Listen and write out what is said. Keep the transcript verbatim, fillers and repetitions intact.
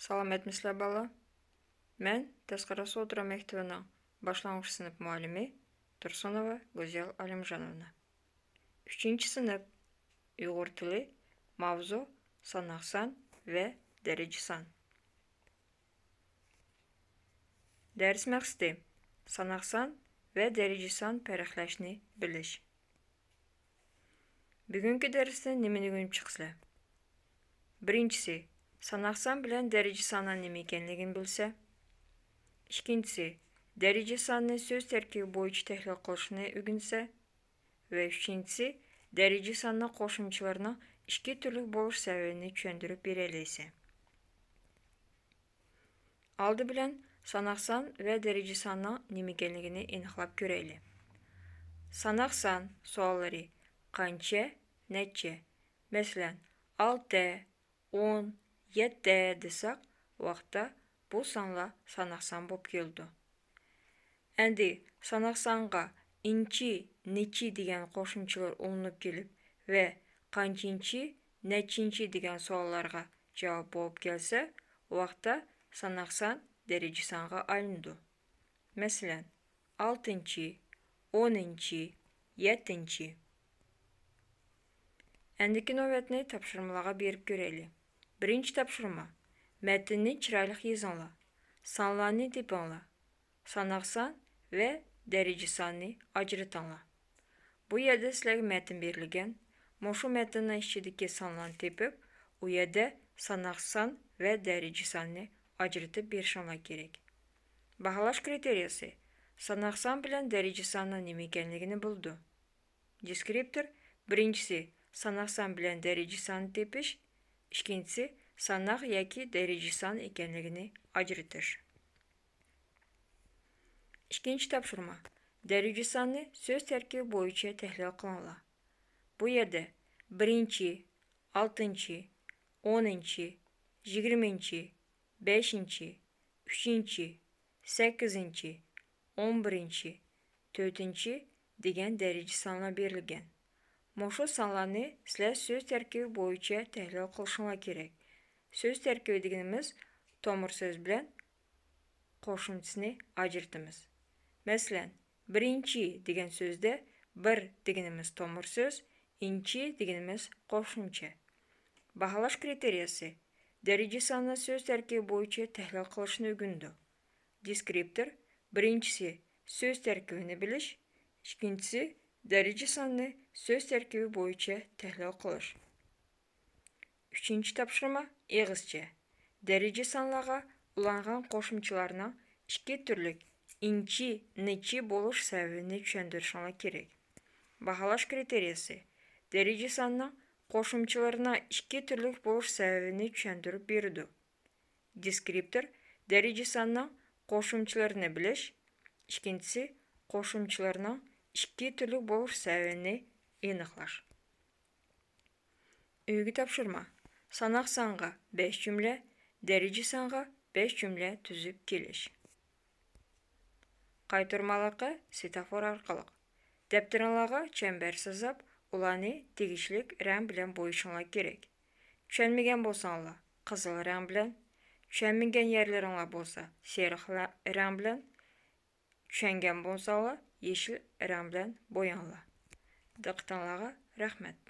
سالامەتمىسىلەر بالىلار؟ مەن دەسقەرەس ئوتتۇرا مەكتىۋىنىڭ باشلانغۇچ سىنىپ مۇئەللىمى تۇرسۇنوۋا گۈزەل ئالىمجانوۋنا. ئۈچىنچى سىنىپ، ئۇيغۇر تىلى، ماۋزۇ: ساناق سان ۋە دەرىجە سان. دەرس مەقسىتى: ساناق سان ۋە دەرىجە سان پەرقلەشنى بىلىش. بۈگۈنكى دەرستىن نېمىنى ئۆگىنىپ چىقىسىلەر؟ بىرىنچىسى، ساناق سان بىلەن دەرىجە ساننىڭ نېمە ئىكەنلىكىنى بىلسە. ئىككىنچىسى، دەرىجە ساننى سۆز تەركىبى بويىچە تەھلىل قىلىشنى ئۆگەنسە. ۋە ئۈچىنچىسى، دەرىجە ساننىڭ قوشۇمچىلىرىنىڭ ئىككى تۈرلۈك بولۇش سەۋەبىنى چۈشەندۈرۈپ بېرەلەيسەن. ئالدى بىلەن ساناق سان ۋە دەرىجە ساننىڭ نېمە ئىكەنلىكىنى ئېنىقلاپ كۆرەيلى. ساناق سان سوئاللىرى: قانچە، نەچچە؟ مەسىلەن، ئالتە، ئون، يەتتە دېسەك، ۋاقىتتا بۇ سانلار ساناق سان بولۇپ كېلىدۇ. ئەمدى ساناق سانغا ئىنچى، نىچى دېگەن قوشۇمچىلار ئۇلىنىپ كېلىپ ۋە قانچىنچى، نەچچىنچى دېگەن سوئاللارغا جاۋاب بولۇپ كەلسە، ۋاقىتتا ساناق سان دەرىجە سانغا ئايلىنىدۇ. مەسىلەن، ئالتىنچى، ئونىنچى، يەتتىنچى. ئەندىكى نۆۋەتنى تاپشۇرمىلارغا بېرىپ كۆرەيلى. بىرىنچى تاپشۇرما. مەتننى چىرايلىق يېزىڭلار. سانلارنى تېپىڭلار. ساناق سان ۋە دەرىجە ساننى ئاجرىتىڭلار. بۇ يەردە سىلەرگە مەتن بېرىلگەن. مۇشۇ مەتننىڭ ئىچىدىكى سانلارنى تېپىپ، ئۇ يەردە ساناق سان ۋە دەرىجە ساننى ئاجرىتىپ بېرىشىڭلار كېرەك. باھالاش كرىتېرىيەسى: ساناق سان بىلەن دەرىجە ساننىڭ نېمە ئىكەنلىكىنى بىلىدۇ. دېسكرىپتور: بىرىنچىسى، ساناق سان بىلەن دەرىجە ساننى تېپىش. ئىككىنچىسى، ساناق ياكى دەرىجە سان ئىكەنلىكىنى ئاجرىتىش. ئىككىنچى تاپشۇرما. دەرىجە ساننى سۆز تەركىبى بويىچە تەھلىل قىلىڭلار. بۇ يەردە بىرىنچى، ئالتىنچى، ئونىنچى، يىگىرمىنچى، بەشىنچى، ئۈچىنچى، سەككىزىنچى، ئون بىرىنچى، تۆتىنچى دېگەن دەرىجە سانلار بېرىلگەن. مۇشۇ سانلارنى سىلەر سۆز تەركىبى بويىچە تەھلىل قىلىشىڭلار كېرەك. سۆز تەركىبى دېگىنىمىز تومۇر سۆز بىلەن قوشۇمچىسىنى ئاجرىتىمىز. مەسىلەن، بىرىنچى دېگەن سۆزدە بىر دېگىنىمىز تومۇر سۆز، ئىنچى دېگىنىمىز قوشۇمچە. باھالاش كرىتېرىيەسى: دەرىجە ساننى سۆز تەركىبى بويىچە تەھلىل قىلىشنى ئۆگىنىدۇ. دېسكرىپتور: بىرىنچىسى، سۆز تەركىبىنى بىلىش. ئىككىنچىسى، دەرىجە ساننى سۆز تەركىبى بويىچە تەھلىل قىلىش. ئۈچىنچى تاپشۇرما ئېغىزچە. دەرىجە سانلارغا ئۇلانغان قوشۇمچىلارنىڭ ئىككى تۈرلۈك ئىنچى، نىچى بولۇش سەۋەبىنى چۈشەندۈرۈشۈڭلار كېرەك. باھالاش كرىتېرىيەسى: دەرىجە ساننىڭ قوشۇمچىلىرىنىڭ ئىككى تۈرلۈك بولۇش سەۋەبىنى چۈشەندۈرۈپ بېرىدۇ. دېسكرىپتور: دەرىجە ساننىڭ قوشۇمچىلىرىنى بىلىش. ئىككىنچىسى، قوشۇمچىلىرىنىڭ ئىككى تۈرلۈك بولۇش سەۋەبىنى ئېنىقلاش. ئۆيگە تاپشۇرما. ساناق سانغا بەش جۈملە، دەرىجە سانغا بەش جۈملە تۈزۈپ كېلىش. قايتۇرمىلىقى سىتافور ئارقىلىق. دەپتىرىڭلارغا چەمبەر سىزىپ، ئۇلارنى تېگىشلىك رەڭ بىلەن بويىشىڭلار كېرەك. چۈشەنمىگەن بولساڭلار، قىزىل رەڭ بىلەن، چۈشەنمىگەن يەرلىرىڭلار بولسا، سېرىق رەڭ بىلەن، چۈشەنگەن بولساڭلار، يېشىل رەڭ بىلەن بوياڭلار. دىققىتىڭلارغا رەھمەت.